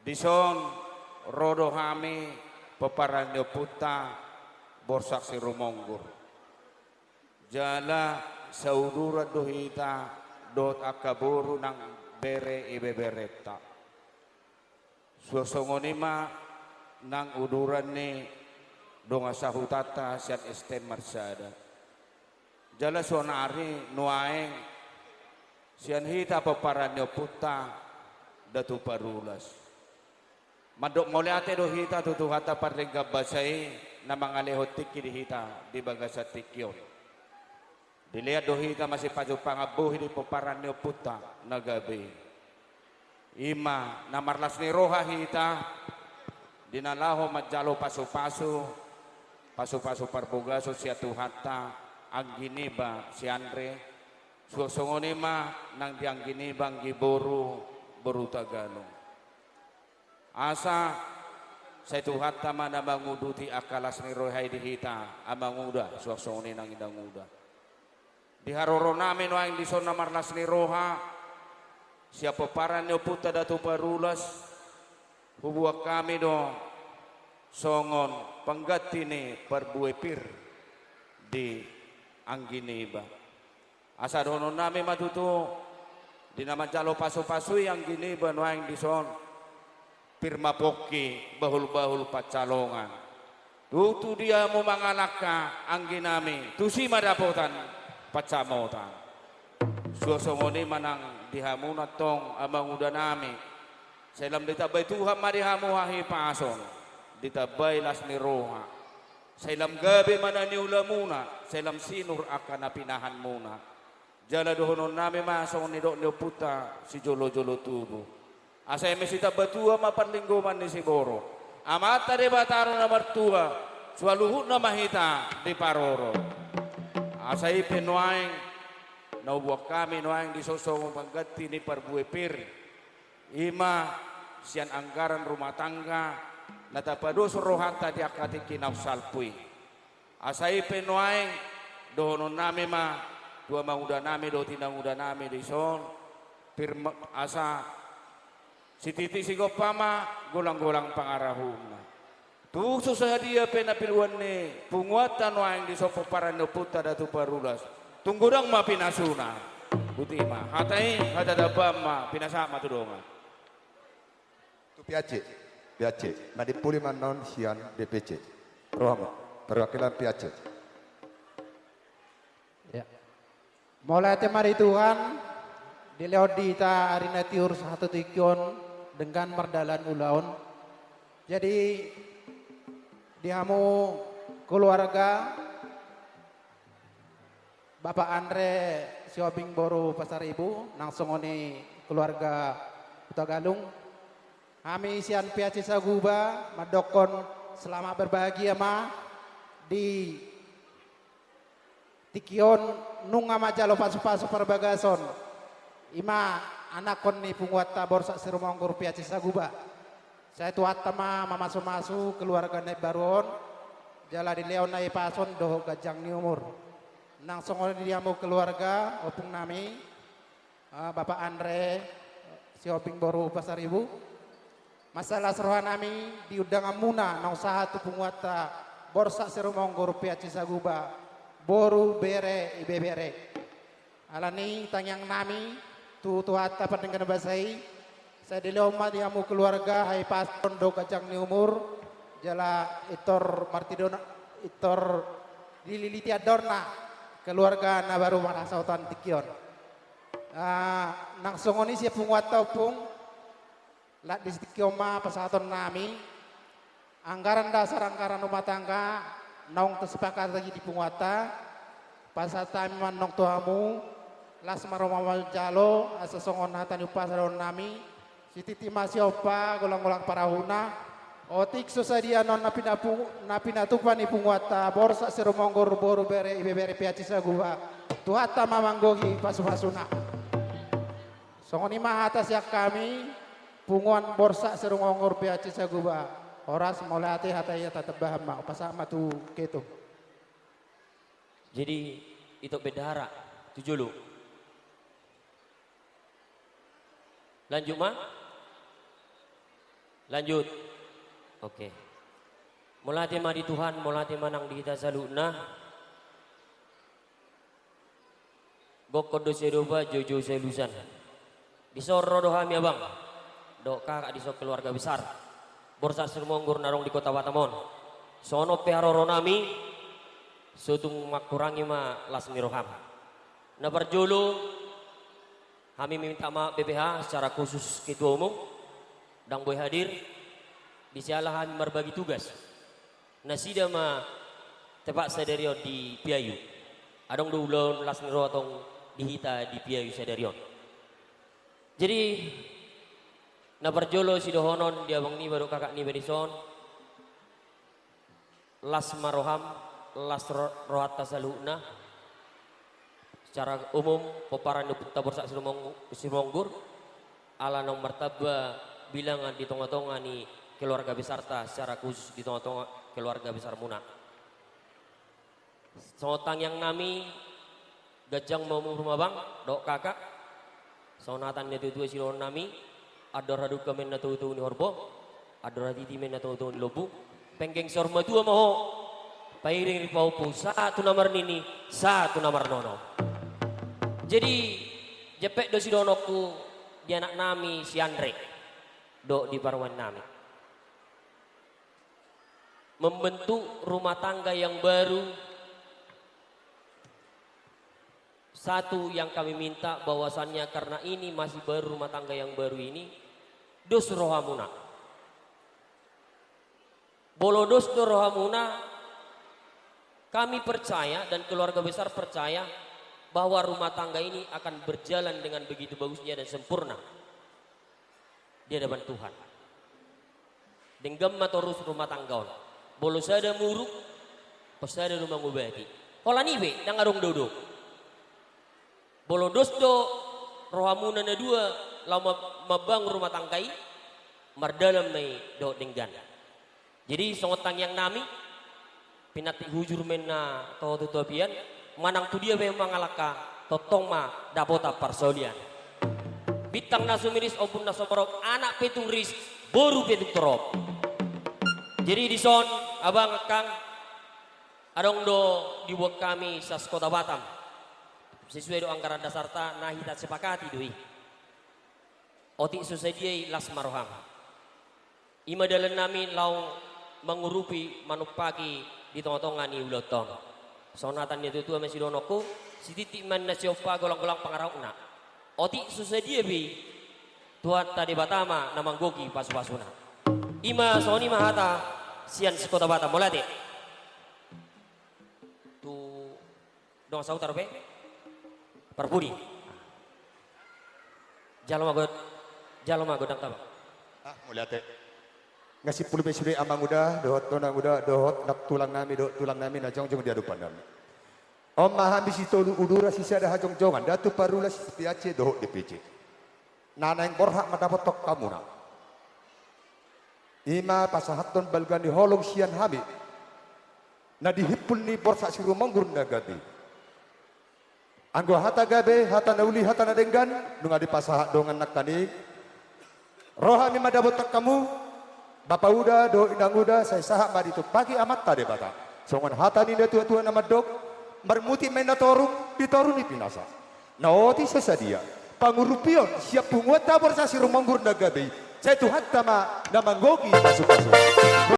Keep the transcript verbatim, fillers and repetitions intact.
Dison ro do hami pomparan ni ompunta Borsak Sirumonggur. Jala sauduran do hita dohot angka boru nang bere ibeberenta. Suang songon i ma nang uduran ni dongan sahutanta sian S T M Marsada. Jala saonari nuaeng sian hita pomparan ni ompunta Datu Parulas. Mandok mauliate do hita tu Tuhanta pardenggan basa i na mangalehon tingki di hita di bagasan tingki on. Dilean do hita masipajumpang pangambohi di pomparan ni ompunta na gabe i. I ma na marlas ni roha hita di na laho manjalo pasupasu, pasupasu parbagason sian Tuhanta, anggi niba si Andre, suang songon i ma nang di anggi niba anggi boru, boru Tagalung. Asa sai Tuhanta ma na manguduti angka las ni roha i di hita, amanguda suang songon i nang inanguda. Di haroronami nuaeng dison na marlas ni roha sian pomparan ni ompunta Datu Parulas, hubuat hami do songon pangganti ni parbue pir di anggi niba. Asa dohononnami ma tutu di na manjalo pasupasu i anggi niba nuaeng dison, pir ma pongki bahulbahul pansalongan. Tutu di hamu mangalangka angginami, tusi ma dapotan pansamotan. Suang songon i ma nang di hamuna antong amangudanami. Sai lam ditambai Tuhan ma di hamu hahipason, ditambai las ni roha. Sai lam gabe ma na niulamuna, sai lam sinur angka na pinahanmuna. Jala dohononnami ma songon nidok ni ompunta sijolojolo tubu. Asa eme sitamba tua ma parlinggoman ni siborok. Amanta Debata do na martua, saluhutna ma hita diparorot. Asa i pe nuaeng na hubuat hami nuaeng dison songon pangganti ni parbue pir. I ma sian anggaran rumah tangga na tapados rohanta di angka tingki naung salpu i. Asa i pe nuaeng dohononnami ma tu amangudanami dohot inangudanami dison, pir ma, asa sititi sigompa ma golanggolang pangarahutna. Tung so sadia pe na piluan ni punguanta nuaeng dison pomparan ni ompunta Datu Parulas, tung godang ma pinasuna. Boti ma hata i, hata dambam ma, pinasahat ma tu dongan. Tu P A C, P A C, na dimpuli ma annon sian D P C. Roha ma, perwakilan P A C. Ya. Mauliate ma di Tuhan, dilehon di hita ari na tiur sahat tu tingki on dengan mardalan ulaon. Jadi di hamu keluarga Bapak Andre Sihombing boru Pasaribu, nang songon i keluarga Hutagalung. Hami sian P A C Saguba mandokkon selamat berbahagia ma di tingki on nunga manjalo pasupasu parbagason. I ma anakkon ni punguanta Borsak Sirumonggur P A C Saguba. Sai Tuhanta ma mamasumasu keluarga na imbaru on, jala dilehon hahipason dohot ganjang ni umur. Nang songon i di hamu keluarga ompungnami, ah, Bapak Andre Sihombing boru Pasaribu. Mansai las rohanami di undanganmuna naung sahat tu punguanta Borsak Sirumonggur P A C Saguba, boru, bere, ibebere. Alani i tangiangnami tu Tuhanta pardenggan basa i, sai dilehon ma di hamu keluarga hahipason dohot ganjang ni umur, jala pintor martinodohon, pintor dililiti andorna keluarga na baru marhasohotan tingki on. Ah, nang songon i sian punguanta ompung, laos di tingki on ma pasahatonnami anggaran dasar anggaran rumah tangga naung tersepakati di punguanta. Pasahat hami ma annon tu hamu, las ma roha manjalo, asa songon hata ni umpasa dohononnami, sititi ma siompa golanggolang parahutna. Otik so sadia annon na pinapu-, na pinatupa ni punguanta Borsak Sirumonggur boru, bere, ibebere P A C Saguba, Tuhanta ma manggohi pasupasuna. Songon i ma hata sian hami, punguan Borsak Sirumonggur P A C Saguba. Horas, mauliate, hata i hata tambahan ma, hupasahat ma tu ketum. Jadi, ito bendahara tu jolo. Lanjut ma. Lanjut. Oke. Mauliate ma di Tuhan, mauliate ma nang di hita saluhutna. Gokhon do Sedoba, joujou salusan. Dison ro do hami abang dohot kakak, dison keluarga besar Borsak Sirumonggur na adong di Kota Batam on. Songon on pe haroronami, so tung mangkurangi ma las ni roham. Na parjolo, hami minta maaf B P H secara khusus ketua umum, ndang boi hadir, disi ala hami marbagi tugas. Nasida ma tepat sadari on di Piayu. Adong do ulaon las ni roha tong di hita di Piayu sadari on. Jadi, na parjolo sidohonon di abang niba dohot kakak niba dison, las ma roham, las ro-, rohanta saluhutna. Secara umum, pomparan ni Ompunta Borsak Sirumong-, Sirumonggur, ala naung martamba bilangan di tongatonga ni keluarga besarta, secara khusus di tongatonga keluarga besarmuna. Songon tangiangnami, ganjang ma umurmu abang dohot kakak. Songon hata ni natuatua sidohononnami: Andor hadungka ma inna toutou ni horbo, andor hatiti ma inna toutou ni lombu. Penggeng saur matua ma ho, pairing rimpu pahompu, sahat tu na marnini, sahat tu na marnono. Jadi, jempek do sidohononku di anaknami si Andre dohot di parumaennami. Membentuk rumah tangga yang baru, satu yang kami minta, bahwasannya karena ini masih baru, rumah tangga yang baru ini, dos rohamuna. Molo dos do rohamuna, kami percaya dan keluarga besar percaya bahwa rumah tangga ini akan berjalan dengan begitu bagusnya dan sempurna di hadapan Tuhan. Denggan ma torus rumah tangga on. Molo sada muruk, pos sada do mangobati. Holan i be, ndang adong dodo. Molo dos do rohamuna na dua laho ma-, mambangun rumah tangga i, mardalan ma i dohot denggan. Jadi, songon tangiangnami, pinantik hujur ma inna toho tu tapian, manang tu dia pe mangalangka, tongtong ma dapotan parsaulian. Bintang na sumiris, ombun na sumorop, anak pe tung ris, boru pe tung torop. Jadi dison, abang, angkang, adong do dibuat hami sas Kota Batam. Sesuai do anggaran dasarta, na hita sepakati do i. Otik so sadia i, las ma roham. I ma dalannami laho mangurupi, manumpaki di tongatonga ni ulaonta on. Songon hata ni natuatua ma sidohononku: Sititi ma inna siompa, golanggolang pangarahutna. Otik so sadia be i, Tuhanta Debata ma na manggohi pasupasuna. I ma, songon i ma hata sian si Kota Batam. Mauliate. Tu dongan sahuta dope? Parpudi. Jalo ma god-, jalo ma godangta, Bang. Ah, mauliate. Nga simpul be sude, Amanguda dohot Inanguda dohot nang tulangnami dohot tulangnami na jongjong di adopannami. On ma hami sitolu udura sisada hajongjongan, Datu Parula, C P A C dohot D P C, na naeng borhat mandapothon hamuna. I ma pasahathon balga ni holong sian hami na dihimpul ni Borsak Sirumonggur na gabe. Anggo hata gabe, hata na uli, hata na denggan, nunga dipasahat dongan nangkaning, ro hami mandapothon hamu, Bapa Uda dohot Inang Uda, sai sahat ma ditumpaki Amanta Debata. Songon hata ni natuatua na mandok: Marmutik ma inna toru di toru ni pinasa. Na otik so sadia pangurupion sian punguanta Borsak Sirumonggur na gabe i, sai Tuhanta ma na manggohi pasupasu.